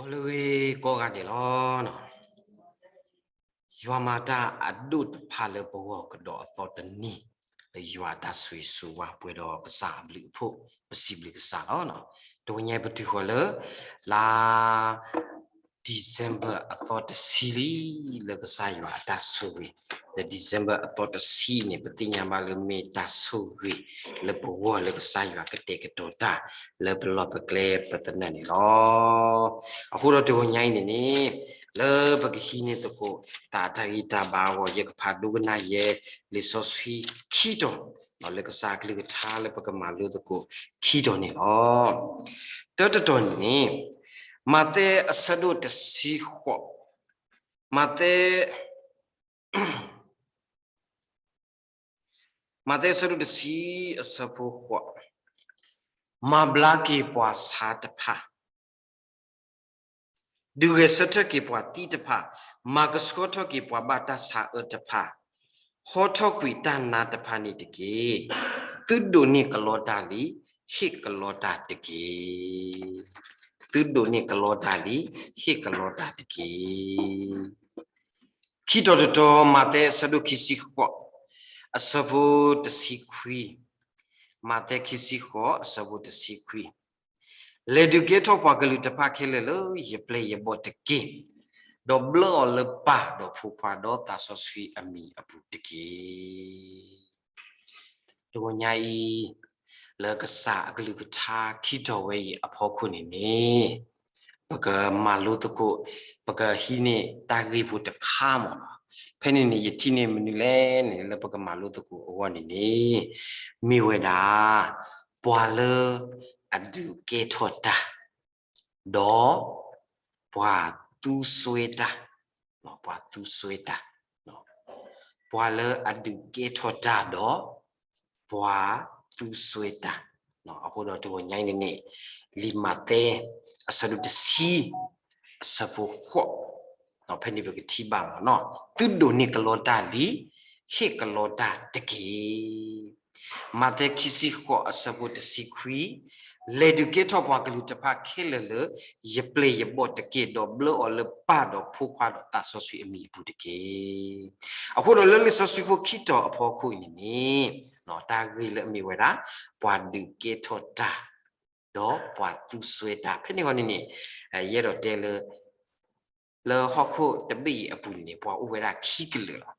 ဒီးလၢဂ့ၤကိးဂၤဒဲးလီၤ. ယွၤမၤတၢ်အဒိၣ်တဖၣ်လၢပဂီၢ်ကဒီးအသီတနံၤ, လၢယွၤအတၢ်ဆိၣ်ဂ့ၤဆိၣ်ဝါပှဲၤဒီးကစၢ်အဘျုးအဖှိၣ်, ပစံးဘျုးကစၢ်လီၤ. တနံၤညါအံၤပတုၤဃီၤလၢ လါ December အသီတဆံလံ, လၢကစၢ်ယွၤအတၢ်ဆိၣ်ဂ့ၤ, လၢ December အသီတဆံန့ၣ် ပသ့ၣ်ညါဘၣ်လၢမ့ၢ်တၢ်ဆိၣ်ဂ့ၤလၢပဂီၢ်လၢကစၢ်ယွၤကတဲာ်ကတီၤတၢ် လၢပလီၢ်ပကျဲပသနၢၣ်န့ၣ်လီၤ. အဃိဒီးတနံၤညါအံၤန့ၣ်န့ၣ် လၢပကဟံးန့ၢ်သကိး တၢ်တၢ်ဂံၢ်တၢ်ဘါအဂီၢ် ယကဖးဒိကနၣ်ယဲ လံာ်စီဆှံခံတီၤ လၢကစၢ်အကလုၢ်ကထါလၢပကမၤလိသကိးခံတီၤန့ၣ်လီၤ. တၢတတီၤန့ၣ်န့ၣ် မးသဲအဆၢဒိၣ်တဆံဃိး, မးသဲ မးသဲအဆၢဒိၣ်တဆံအဆၢဖိဃိး, မၤဘျါက့ၤပှၤဆါတဖၣ်, ဒုးဂဲၤဆၢထၢၣ်က့ၤပှၤသံတဖၣ်, မၤကဆှီထီၣ်က့ၤပှၤဘၣ်တၢ်ဆါအၢတဖၣ်, ဟီထီၣ်ကွံာ်တၢ်နါတဖၣ်န့ၣ်တက့ၢ်. သုဒိးန့ၢ်ကလီတၢ်လံ, ဟ့ၣ်ကလီတၢ်တက့ၢ်. သုဒိးန့ၢ်ကလီတၢ်လံ, ဟ့ၣ်ကလီတၢ်တက့ၢ်. ခံတီၤတတီၤ မးသဲအဆၢဒိၣ်ခံဆံဃိး အဆၢဖိတဆံခွံ, မးသဲခံဆံဃိး အဆၢဖိတဆံခွံ, လဲၤဒုးကဲထီၣ်ပှၤကလုာ်တဖၣ်ခဲလၢာ်လၢယပျဲၢ်ယဘီၣ်တက့ၢ်. ဒီးဘျၢအီၤလၢပၢ်ဒီးဖိခွါဒီးသးစီဆှံအမံၤအပူၤတက့ၢ်. တနံၤညါအံၤ လၢကစၢ်အကလုၢ်ကထါခံတီၤဝဲအံၤအဖီခိၣ်န့ၣ်န့ၣ် ပကမၤလိသကိး ပကဟံးန့ၢ်တၢ်ဂ့ၢ်ဖိတခါမ့ၢ်နီၤ. ဖဲန့ၣ်န့ၣ် ယထံၣ်န့ၢ်မနုၤလဲၣ်န့ၣ် လၢပကမၤလိသကိးအဂီၢ်န့ၣ်န့ၣ် မ့ၢ်ဝဲဒၣ် ပှၤလၢအဒုးကဲထီၣ်တၢ် ဒီး ပှၤသူစွဲတၢ်, ပှၤသူစွဲတၢ်, ပှၤလၢအဒုးကဲထီၣ်တၢ်ဒီး ပှၤသူစွဲတၢ်. အဃိဒီးတနံၤညါအံၤန့ၣ်န့ၣ် လံာ်မးသဲ အဆၢဒိၣ်တဆံ အဆၢဖိဃိး ဖဲန့ၣ်ပကထံၣ်ဘၣ်မ့ၢ်နီၤ, သုဒိးန့ၢ်ကလီတၢ်လံ, ဟ့ၣ်ကလီတၢ်တက့ၢ်. မးသဲခံဆံဃိး အဆၢဖိတဆံခွံ, လဲၤဒုးကဲထီၣ်ပှၤကလုာ်တဖၣ်ခဲလၢာ်လၢ ယပျဲၢ်ယဘီၣ်တက့ၢ်, ဒီးဘျၢအီၤလၢပၢ်ဒီးဖိခွါဒီးသးစီဆှံအမံၤအပူၤတက့ၢ်. အဃိဒီးလၢလံာ်စီဆှံဖိခံတီၤအဖီခိၣ်အံၤန့ၣ်န့ၣ် တၢ်ဂ့ၢ်လၢအမ့ၢ်ဝဲဒၣ် ပှၤဒုးကဲထီၣ်တၢ် ဒီးပှၤသူစွဲတၢ် ဖဲန့ၣ်ဂီၢ်န့ၣ်န့ၣ် ယအဲၣ်ဒိးတဲလၢ လၢဟီၣ်ခိၣ်တဘ့ၣ်အံၤအပူၤန့ၣ်န့ၣ် ပှၤအိၣ်ဝဲဒၣ်ခံကလုာ်လီၤ.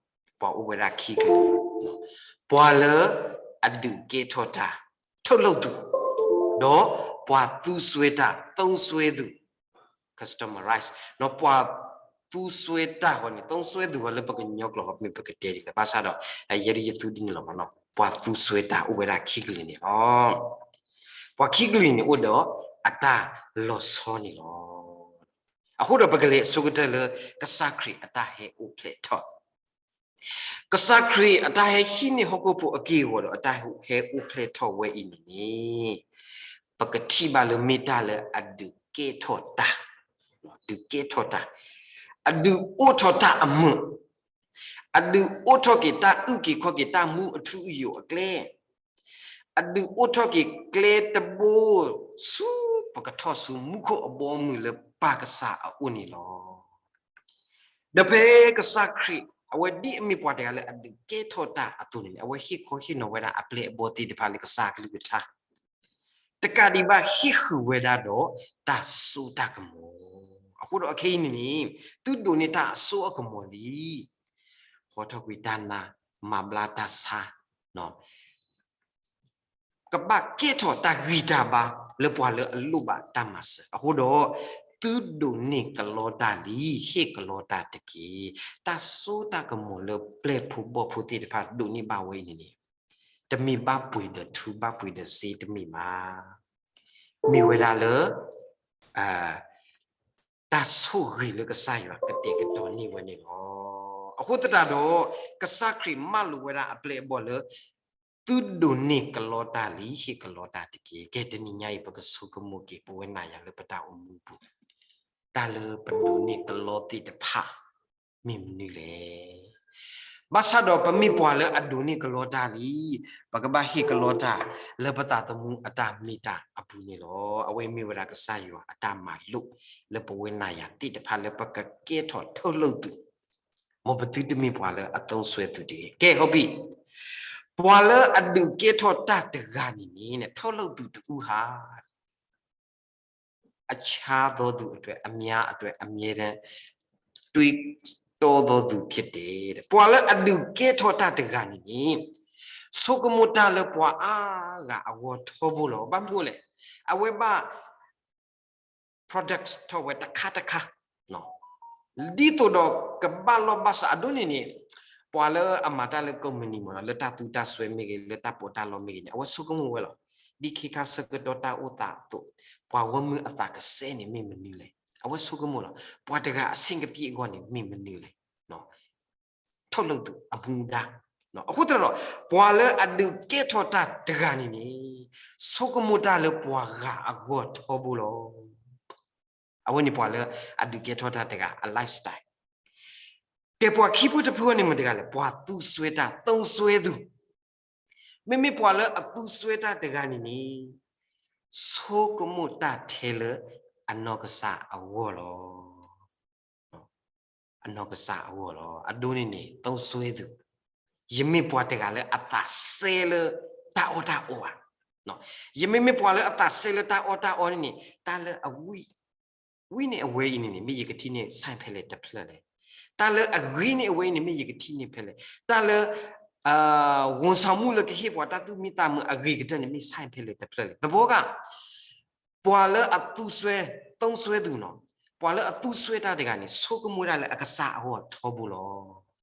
ပှၤအိၣ်ဝဲဒၣ်ခံကလုာ်, ပှၤလၢအဒုးကဲထီၣ်တၢ် ထုတ်လုပ်သူ, ဒီးပှၤသူစွဲတၢ် သုံးစွဲသူ customize ပှၤသူစွဲတၢ်ဃီန့ၣ် သုံးစွဲသူဃီလၢပကညီကျိာ်ဃီမ့ၢ်ပကတဲဒ်လဲၣ် ဘၣ်ဆၣ်ဒီး ယဲဒၣ်ယသူဒ်န့ၣ်လီၤမ့ၢ်နီၤ, ပှၤသူစွဲတၢ်အိၣ်ဝဲဒၣ်ခံကလုာ်န့ၣ်လီၤ. ပှၤခံကလုာ်န့ၣ်အိၣ်ဒီးအတၢ်လီၤဆီန့ၣ်လီၤ. အဃိဒီးပကလဲၤအဆိကတၢၢ်လၢကစၢ်ခရံာ်အတၢ်ဟဲအိၣ်ဖျဲၣ်ထီၣ် ကစၢ်ခရံာ်အတၢ်ဟဲဟံးန့ၢ်ဟီၣ်ခိၣ်ဖိအက့ၢ်အဂီၤဒီးအတၢ်ဟဲအိၣ်ဖျဲၣ်ထီၣ်ဝဲအံၤန့ၣ်န့ၣ် ပကထံၣ်ဘၣ်လၢမ့ၢ်တၢ်လၢအဒုးကဲထီၣ်တၢ်, ဒုးကဲထီၣ်တၢ်, အဒုးအိၣ်ထီၣ်တၢ်အမုာ်, အဒုးအိၣ်ထီၣ်က့ၤတၢ်အုၣ်က့ၤခီၣ်က့ၤတၢ်မူအထူအယိာ်အကျဲ အဒုးအိၣ်ထီၣ်က့ၤကျဲတဘိဆူပကထီၣ်ဆူမူခိၣ်အဘီအမုၢ်လၢပၢ်ကစၢ်အအိၣ်န့ၣ်လီၤ. ဒီးဖဲကစၢ်ခရံာ် အဝဲဒ်အမ့ၢ်ပှၤတဂၤလၢအဒုးကဲထီၣ်တၢ်အသိးန့ၣ် အဝဲဟ့ၣ်ခီဟ့ၣ်နီၤဝဲဒၣ်အပျဲၢ်အဘီၣ်သ့ၣ်တဖၣ်လၢကစၢ်အကလုၢ်ကထါ တကးဒံးဘၣ်ဟ့ၣ်ဃုာ်ဝဲဒၣ်ဒီးတၢ်စိတၢ်ကမီၤ. အဃိဒီးအခဲအံၤန့ၣ်န့ၣ် သုဒိးန့ၢ်တၢ်အစိအကမီၤလံ. ဟီထီၣ်ကွံာ်တၢ်နါ, မၤဘျါတၢ်ဆါ, ကဘၣ်ကဲထီၣ်တၢ်ဂံၢ်တၢ်ဘါလၢပှၤလၢအလိၣ်ဘၣ်တၢ်မၤစၢၤ. အဃိဒီး သုဒိးန့ၢ်ကလီတၢ်လံ, ဟ့ၣ်ကလီတၢ်တက့ၢ်. တၢ်စိတၢ်ကမီၤလၢပျဲၢ်ဖိဘီၣ်ဖိသ့ၣ်တဖၣ်ဒိးန့ၢ်ဘၣ်ဝဲအံၤန့ၣ်န့ၣ် တမ့ၢ်ဘၣ်ပှ့ၤဒီးထူဘၣ်ပှ့ၤဒီးစ့တမ့ၢ်ဘၣ်. မ့ၢ်ဝဲဒၣ်လၢ တၢ်ဆိၣ်ဂ့ၤလၢကစၢ်ယွၤကတဲာ်ကတီၤန့ၢ်ဝဲန့ၣ်လီၤ. အဃိသတးဒီး ကစၢ်ခရံာ်မၢလိာ်ဝဲဒၣ်အပျဲၢ်အဘီၣ်လၢ သုဒိးန့ၢ်ကလီတၢ်လံ, ဟ့ၣ်ကလီတၢ်တက့ၢ်. ကဲတနံၤညါအံၤ ပကဆိကမိၣ်က့ၤပဝဲနၤယၤလၢပတၢ်အိၣ်မူပူၤ, တၢ်လၢပဒိးန့ၢ်ကလီသ့ၣ်တဖၣ် မ့ၢ်မနုၤလဲၣ်. ဘၣ်ဆၣ်ဒီးပမ့ၢ်ပှၤလၢအဒိးန့ၢ်ကလီတၢ်လံ, ပကဘၣ်ဟ့ၣ်ကလီတၢ်လၢပသးသမူအတၢ်မ့ၢ်တၢ်အပူၤန့ၣ်လီၤ. အဝဲမ့ၢ်ဝဲဒၣ်ကစၢ်ယွၤအတၢ်မၤလိာ်လၢပဝဲနၤယၤသ့ၣ်တဖၣ်လၢပကကဲထီၣ်ထိၣ်လိာ်သူၣ်, မ်ပသုတမ့ၢ်ပှၤလၢအသုံးစွဲသူတဂ့ၤ. ကဲ ဟုတ်ပြီ, ပှၤလၢအဒုးကဲထီၣ်တၢ်တဂၤန့ၣ်န့ၣ် ထိၣ်လိာ်သူၣ်တအုၣ်ဟါ အခြားသောသူအတွက်, အများအတွက်, အမြဲတမ်း တွေးတောသောသူဖြစ်တယ်. ပှၤလၢအဒုးကဲထီၣ်တၢ်တဂၤန့ၣ်န့ၣ် ဆိကမိၣ်တၢ်လၢပှၤအါဂၤအဂီၢ်ထီဘိလီၤ. ဘၣ်မနုၤလဲၣ်, အဝဲဘၣ် product ထီၣ်ဝဲတခါတခါ ဒ်သိးဒီးကဘၣ်လီၢ်ဘၣ်စးအဒိန့ၣ်န့ၣ်, ပှၤလၢအမၤတၢ်လၢကိးမုၢ်နံၤမ့ၢ်နီၤ, လၢတၢ်သူတၢ်စွဲမ့ၢ်ဂ့ၤ, လၢတၢ်ပီးတၢ်လီမ့ၢ်ဂ့ၤန့ၣ်, အဝဲဆိကမိၣ်ဝဲလီၤ. ဒ်ခ့ခါဆၢကတီၢ်တၢ်အိၣ်သးအသိး, ပှၤဂီၢ်မုၢ်အသးကစဲန့ၣ်မ့ၢ်မနုၤလဲၣ်. အဝဲဆိကမိၣ်လီၤ. ပှၤတဂၤအဆင့်ကပံာ်အဂီၢ်န့ၣ်မ့ၢ်မနုၤလဲၣ်. ထိၣ်လိာ်သူၣ်အမူဒါ. အဃိသတးဒီး, ပှၤလၢအဒုးကဲထီၣ်တၢ်တဂၤန့ၣ်န့ၣ်, ဆိကမိၣ်တၢ်လၢပှၤဂၤအဂီၢ်ထီဘိလီၤ. အဝဲန့ၣ်ပှၤလၢအဒုးကဲထီၣ်တၢ်တဂၤအ lifestyle. ကဲ ပှၤခံဖုတဖုန့ၣ်မတၤတဂၤလဲၣ်, ပှၤသူစွဲတၢ်, သုံးစွဲသူ. မ့မ့ၢ်ပှၤလၢအသူစွဲတၢ်တဂၤန့ၣ်န့ၣ်, ဆိကမိၣ်တၢ်ထဲလၢအနီၢ်ကစၢ်အဂီၢ်လီၤ. အနီၢ်ကစၢ်အဂီၢ်လီၤ. အဒိန့ၣ်န့ၣ် သုံးစွဲသူ. ယမ့ၢ်ပှၤတဂၤလၢအသးစဲလၢတၢ်အီၣ်တၢ်အီဘၣ်. ယမ့မ့ၢ်ပှၤလၢအသးစဲလၢတၢ်အီၣ်တၢ်အီန့ၣ်န့ၣ်, တၢ်လၢအဝံ, ဝံန့ၣ်အဝဲအံၤန့ၣ်န့ၣ် မ့ၢ်ယကထံၣ်န့ၢ် ဆိုင် ဖဲလဲၣ်တဖျၢၣ်လဲၣ်. တၢ်လၢအဂ့ၤန့ၣ်အဝဲအံၤန့ၣ် မ့ၢ်ယကထံၣ်န့ၢ်ဖဲလဲၣ်. တၢ်လၢ ဝန်ဆောင်မှု လၢကဟ့ၣ်ပှၤတၢ်သူၣ်မံသးမုာ်အဂ့ၤကတၢၢ်န့ၣ် မ့ၢ် ဆိုင် ဖဲလဲၣ်တဖျၢၣ်လဲၣ်. သဘောက ပှၤလၢအသူစွဲ, သုံးစွဲသူနီၤ, ပှၤလၢအသူစွဲတၢ်တဂၤန့ၣ် ဆိကမိၣ်တၢ်လၢအကစၢ်အဂီၢ်ထီဘိလီၤ.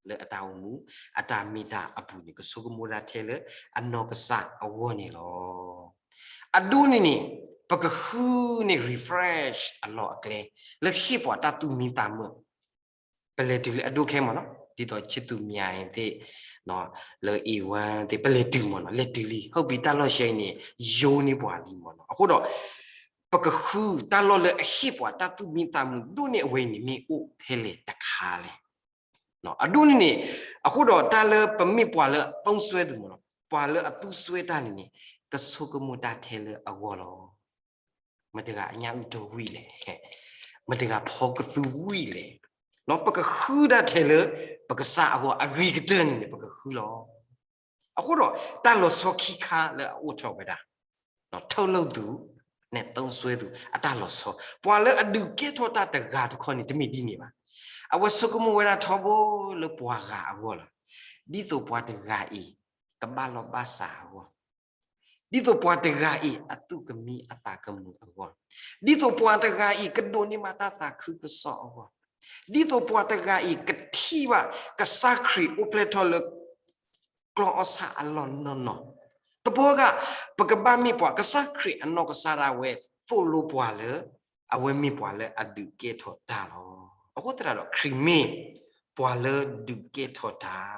လၢအတၢ်အိၣ်မူ အတၢ်မ့ၢ်တၢ်အပူၤန့ၣ် ကဆိကမိၣ်တၢ်ထဲလၢအနီၢ်ကစၢ်အဂီၢ်န့ၣ်လီၤ. အဒိန့ၣ်န့ၣ် ပကဃုန့ၢ် refresh အလီၢ်အကျဲ လၢဟ့ၣ်ပှၤတၢ်သူၣ်မံသးမုာ် ပလဲၤတုၤလံအဒိခဲမ့ၢ်နီၤ, ဒ်သိး ချစ်သူများ သ့ၣ်, လၢ A one သ့ၣ် ပလဲၤတုၤမ့ၢ်နီၤ, လဲၤတုၤလံ, ဟုတ်ပြီ, တၢ်လီၢ်ဆဲအံၤန့ၣ် ယိန့ၢ်ပှၤလံမ့ၢ်နီၤ. အဃိဒီး ပကဃုတၢ်လီၢ်လၢအဟ့ၣ်ပှၤတၢ်သူၣ်မံသးမုာ်ဒိၣ်န့ၢ်အဝဲအံၤန့ၣ် မ့ၢ်အိၣ်ဖဲလဲၣ်တခါလဲၣ်. အဒိန့ၣ်န့ၣ်, အဃိဒီးတၢ်လၢပမ့ၢ်ပှၤလၢအသူစွဲသူမ့ၢ်နီၤ, ပှၤလၢအသူစွဲတၢ်န့ၣ်န့ၣ် ကဆိကမိၣ်တၢ်ထဲလၢအဂီၢ်လီၤ. မတၤတဂၤအညၣ်အုၣ်တဝံၣ်လဲၣ်, မတၤတဂၤဖီကသူဝံၣ်လဲၣ်. ပကဃုတၢ်ထဲလၢ ပကစၢ်အဂီၢ်အဂ့ၤကတၢၢ်န့ၣ်န့ၣ် ပကဃုလီၤ. အဃိဒီး တၢ်လီၤဆီခံခါလၢအအိၣ်ထီၣ်ဝဲဒၣ်, ထိၣ်လိာ်သူၣ် နဲၣ် သုံးစွဲသူ အတၢ်လီၤဆီ, ပှၤလၢအဒုးကဲထီၣ်တၢ်တဂၤတခီန့ၣ် တမ့ၢ်ဒ်န့ၣ်ဘၣ်. အဝဲဆိကမိၣ်ဝဲဒၣ်ထီဘိလၢပှၤဂၤအဂီၢ်လီၤ. ဒ်သိးပှၤတဂၤအံၤ ကဘၣ်လီၢ်ဘၣ်စးအဂီၢ်, ဒ်သိးပှၤတဂၤအံၤ အသူၣ်ကမံအသးကမုာ်အဂီၢ်, ဒ်သိးပှၤတဂၤအံၤ ကဒိးန့ၢ်ဘၣ်တၢ်သးခုကစီၣ်အဂီၢ်, ဒ်သိးပှၤတဂၤအံၤ ကထံၣ်ဘၣ်ကစၢ်ခရံာ်အိၣ်ဖျဲၣ်ထီၣ်လၢ ကျီၢ်အီၣ်ဆၣ်အလီၢ်နီၢ်နီၢ်, သဘောက ပကဘၣ်မ့ၢ်ပှၤ ကစၢ်ခရံာ်အနီၢ်ကစၢ်ဒၣ်ဝဲ သိၣ်လိပှၤလၢ အဝဲမ့ၢ်ပှၤလၢအဒုးကဲထီၣ်တၢ်လီၤ. အဃိသတးဒီး ခရံာ်မ့ၢ်ပှၤလၢဒုးကဲထီၣ်တၢ်,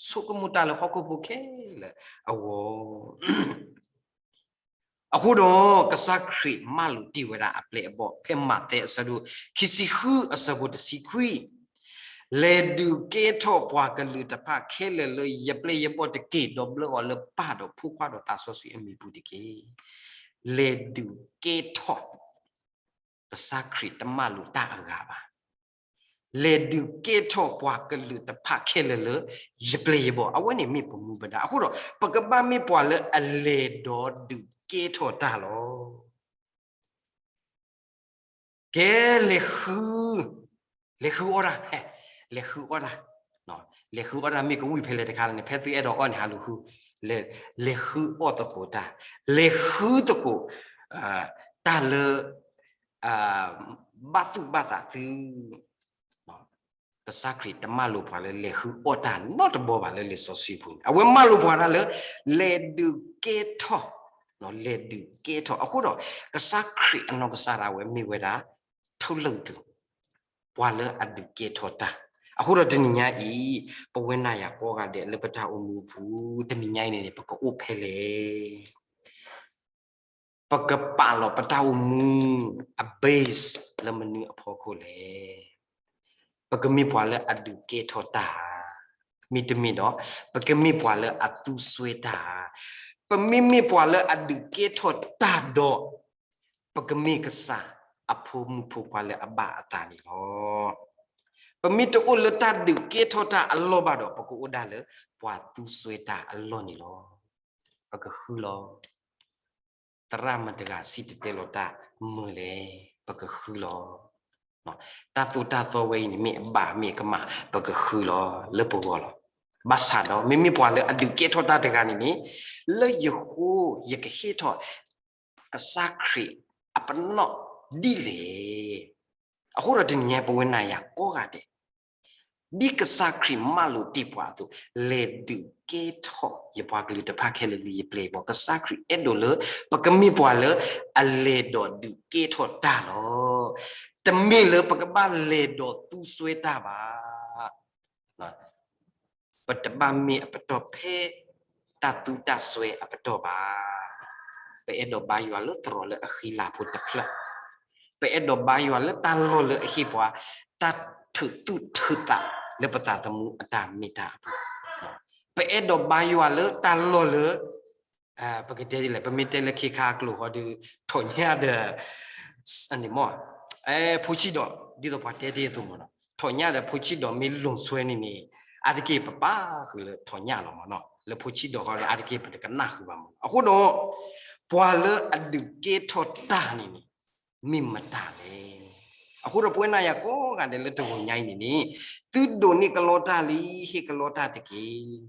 ဆိကမိၣ်တၢ်လၢဟီၣ်ခိၣ်ဖိခဲလၢာ်အဂီၢ် အဃိဒီး ကစၢ်ခရံာ်မၤလိာ်တ့ၢ်ဝဲဒၣ်အပျဲၢ်အဘီၣ် ဖဲမးသဲအဆၢဒိၣ်ခံဆံဃုအဆၢဖိတဆံခွံ, လဲၤဒုးကဲထီၣ်ပှၤကလုာ်တဖၣ်ခဲလၢာ်လၢယပျဲၢ်ယဘီၣ်တက့ၢ်, ဒီးဘျၢအီၤလၢပၢ်ဒီးဖိခွါဒီးသးစီဆှံအမံၤပူၤတက့ၢ်. လဲၤဒုးကဲထီၣ်, ကစၢ်ခရံာ်တမၤလိာ်တၢ်အဂၤဘၣ်. လဲၤဒုးကဲထီၣ်ပှၤကလုာ်တဖၣ်ခဲလၢာ်လၢ ယပျဲၢ်ယဘီၣ်, အဝဲန့ၣ်မ့ၢ်ပမူပဒါ. အဃိဒီး ပကဘၣ်မ့ၢ်ပှၤလၢအလဲၤဒီးဒုးကဲထီၣ်တၢ်လီၤ. ကဲ လဲၤဃု, လဲၤဃုအီၣ်တၢ်, လဲၤဃုအီၣ်တၢ်, လဲၤဃုအီၣ်တၢ်မ့ၢ်ကဝံၣ်ဖဲလဲၣ်တခါလဲၣ်န့ၣ် ဖဲသုအဲၣ်ဒိးအီၣ်န့ၣ် ဟးလူၤဃု, လဲၤဃုအီၣ်သကိးတၢ်, လဲၤဃုသကိး တၢ်လၢ ဘၣ်သူၣ်ဘၣ်သးသု ကစၢ်ခရံာ်တမၤလိာ်ပှၤလၢလဲၤဃုအီၣ်တၢ်နီတဘီဘၣ်လၢလံာ်စီဆှံပူၤန့ၣ်, အဝဲမၤလိာ်ပှၤတၢ်လၢ လဲၤဒုးကဲထီၣ်, လဲၤဒုးကဲထီၣ်. အဃိဒီး ကစၢ်ခရံာ်အနီၢ်ကစၢ်ဒၣ်ဝဲမ့ၢ်ဝဲဒၣ် ထိၣ်လိာ်သူၣ်, ပှၤလၢအဒုးကဲထီၣ်တၢ်. အဃိဒီးတနံၤညါအံၤ ပဝဲနၤယၤကိးဂၤဒဲးလၢပတၢ်အိၣ်မူအပူၤ တနံၤညါအံၤန့ၣ်န့ၣ် ပကအိၣ်ဖဲလဲၣ်. ပကပာ်လီၤပတၢ်အိၣ်မူအ base လၢမနုၤအဖီခိၣ်လဲၣ်. ပကမ့ၢ်ပှၤလၢအဒုးကဲထီၣ်တၢ်ဧါ, မ့တမ့ၢ်ဒီး ပကမ့ၢ်ပှၤလၢအသူစွဲတၢ်, ပမ့မ့ၢ်ပှၤလၢအဒုးကဲထီၣ်တၢ်ဒီး ပကမ့ၢ်ကစၢ်အဖိမုၣ်ဖိခွါလၢအဘၣ်အသးန့ၣ်လီၤ. ပမ့ၢ်တအိၣ်လၢတၢ်ဒုးကဲထီၣ်တၢ်အလီၢ်ဘၣ်ဒီး ပကအိၣ်ဒၣ်လၢပှၤသူစွဲတၢ်အလီၢ်န့ၣ်လီၤ. ပကဃုလီၤ. သရၣ်မုၣ်တဂၤစံၣ်တဲၤတဲလီၤတၢ်မုာ်လဲၣ်, ပကဃုလီၤ. တၢ်သိၣ်တၢ်သီဝဲအံၤန့ၣ် မ့ၢ်အဘၣ်မ့ၢ်အကမၣ် ပကဃုလီၤလၢပဂီၢ်လီၤ. ဘၣ်ဆၣ်ဒီး မ့မ့ၢ်ပှၤလၢအဒုးကဲထီၣ်တၢ်တဂၤန့ၣ်န့ၣ်, လၢယဃိယကဟ့ၣ်ထီၣ် ကစၢ်ခရံာ်အပနီၣ်ဒ်လဲၣ်. အဃိဒီးတနံၤညါပဝဲနၤယၤကိးဂၤဒဲး ဒ်ကစၢ်ခရံာ်မၢလိာ်တ့ၢ်ပှၤအသိး, လဲၤဒုးကဲထီၣ်ယပှၤကလုာ်တဖၣ်ခဲလၢာ်လၢယပျဲၢ်ယဘီၣ်, ကစၢ်ခရံာ်အဲၣ်ဒိးလၢ ပကမ့ၢ်ပှၤလၢအလဲၤဒီးဒုးကဲထီၣ်တၢ်လီၤ. တမ့ၢ်လၢပကဘၣ်လဲၤဒီးသူစွဲတၢ်ဘၣ်. ပတဘၣ်မ့ၢ်အပတီၢ်ဖဲတၢ်သူတၢ်စွဲအပတီၢ်ဘၣ်. ပအဲၣ်ဒိးဘါယွၤလၢသရိာ်လၢအဃံလၤဖိတဖျၢၣ်, ပအဲၣ်ဒိးဘါယွၤလၢတၢ်လီၢ်လၢအဟ့ၣ်ပှၤ တၢ်ထုးသူၣ်ထုးသးလၢပသးသမူအတၢ်မ့ၢ်တၢ်အပူၤ, ပအဲၣ်ဒိးဘါယွၤလၢတၢ်လီၢ်လၢ ပကတဲဒ်လဲၣ်, ပမ့ၢ်တဲလၢခ့ခါအကျိာ်ဃီဒီး ထီၣ်ညၣ်ဒီး ဖိဆံၣ်ဒီး ဒ်သိးပှၤတဲတ့ၢ်အသိးမ့ၢ်နီၤ, ထီၣ်ညၣ်ဒီးဖိဆံၣ်ဒီးမ့ၢ်လိာ်စွဲန့ၣ်န့ၣ် အါတက့ၢ်ပပာ်ဃုာ်လၢထီၣ်ညၣ်လီၤမ့ၢ်နီၤ, လၢဖိဆံၣ်ဒီးဃီဒီး အါတက့ၢ်ပတကနၣ်ဃုာ်ဘၣ်မ့ၢ်နီၤ. အဃိဒီး ပှၤလၢအဒုးကဲထီၣ်တၢ်န့ၣ်န့ၣ် မ့ၢ်မတၤလဲၣ်. အဃိဒီးပဝဲနၤယၤကိးဂၤဒဲးလၢတဂီၤညါအံၤန့ၣ်န့ၣ်, သုဒိးန့ၢ်ကလီတၢ်လံ, ဟ့ၣ်ကလီတၢ်တက့ၢ်.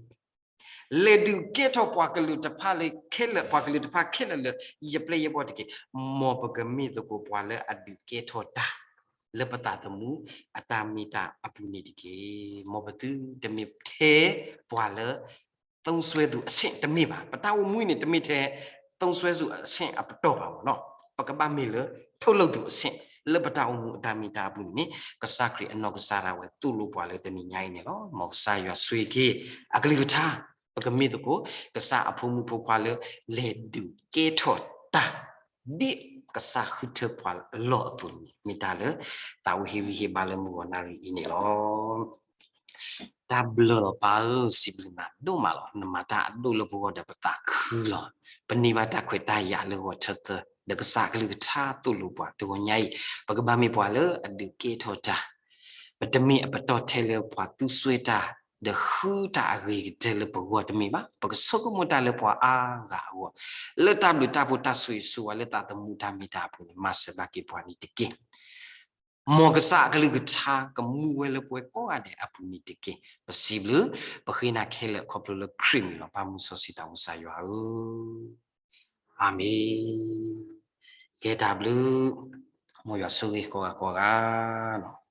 လဲၤဒုးကဲထီၣ်ပှၤကလုာ်တဖၣ်လၢခဲလၢာ်, ပှၤကလုာ်တဖၣ်ခဲလၢာ်လၢယပျဲၢ်ယဘီၣ်တက့ၢ်. မ်ပကမ့ၢ်သကိးပှၤလၢအဒုးကဲထီၣ်တၢ် လၢပသးသမူအတၢ်မ့ၢ်တၢ်အပူၤန့ၣ်တက့ၢ်. မ်ပသုတမ့ၢ်ထဲပှၤလၢ သုံးစွဲသူအဆင့်တမ့ၢ်ဘၣ်. ပတၢ်အိၣ်မူန့ၣ် တမ့ၢ်ထဲ သုံးစွဲသူအဆင့်အပတီၢ်ဘၣ်မ့ၢ်နီၤ. ပကဘၣ်မ့ၢ်လၢ ထုတ်လုပ်သူအဆင့် လၢပတၢ်အိၣ်မူအတၢ်မ့ၢ်တၢ်အပူၤန့ၣ်န့ၣ် ကစၢ်ခရံာ်အနီၢ်ကစၢ်ဒၣ်ဝဲသိၣ်လိပှၤလၢတနံၤညါအံၤန့ၣ်လီၤ. မ်ကစၢ်ယွၤဆိၣ်ဂ့ၤက့ၤအကလုၢ်ကထါ, ပကမ့ၢ်သကိး ကစၢ်အဖိမုၣ်ဖိခွါလၢ လဲၤဒုးကဲထီၣ်တၢ် ဒ်ကစၢ်ဃုထၢပှၤအလီၢ်အသိးန့ၣ် မ့ၢ်တၢ်လၢ သးဝံၣ်ဟ့ၣ်ဂံၢ်ဟ့ၣ်ဘါလၢမုၢ်ဂီၤနၣ်ရံၣ်အံၤန့ၣ်လီၤ. တၢ်ဘျၢလီၤပၢ်ဧၢ, စံးဘျုးနၤဒိၣ်မးလီၤ. နမၤတၢ်အဒိၣ်လၢပဂီၢ်ဒီးပသးခုလီၤ. ပန့ၢ်ဘၣ်တၢ်ခွဲးတၢ်ယာ်လၢဂီၤထၢသၢ, ဒီးကစၢ်အကလုၢ်ကထါသိၣ်လိပှၤတဂီၤညါအံၤ, ပကဘၣ်မ့ၢ်ပှၤလၢအဒုးကဲထီၣ်တၢ်, ပတမ့ၢ်အပတီၢ်ထဲလၢပှၤသူစွဲတၢ် ဒီးဃုတၢ်အဂ့ၤကတၢၢ်လၢပဂီၢ်တမ့ၢ်ဘၣ်. ပကဆိကမိၣ်တၢ်လၢပှၤအါဂၤအဂီၢ်, လၢတၢ်ဘျုးတၢ်ဖှိၣ်တၢ်ဆိၣ်ဂ့ၤဆိၣ်ဝါလၢသးသမူတၢ်မ့ၢ်တၢ်အပူၤန့ၣ် မၤစၢၤဘၣ်က့ၤပှၤန့ၣ်တက့ၢ်. မ်ကစၢ်အကလုၢ်ကထါကမူဝဲလၢပဝဲကိးဂၤဒဲးအပူၤန့ၣ်တက့ၢ်. ပစံးဘျုး, ပဃ့နၤခဲလၢာ်ခီဖျိလၢခရံာ်မံၤလီၤ. ပၢ်မူစီဆှံသးဝံၣ်စၢ်ယွၤဧၢ, အၤမ့ၣ်. ကဲတၢ်ဘျုး, မ်ယွၤဆိၣ်ဂ့ၤကိးဂၤကိးဂၤလီၤ.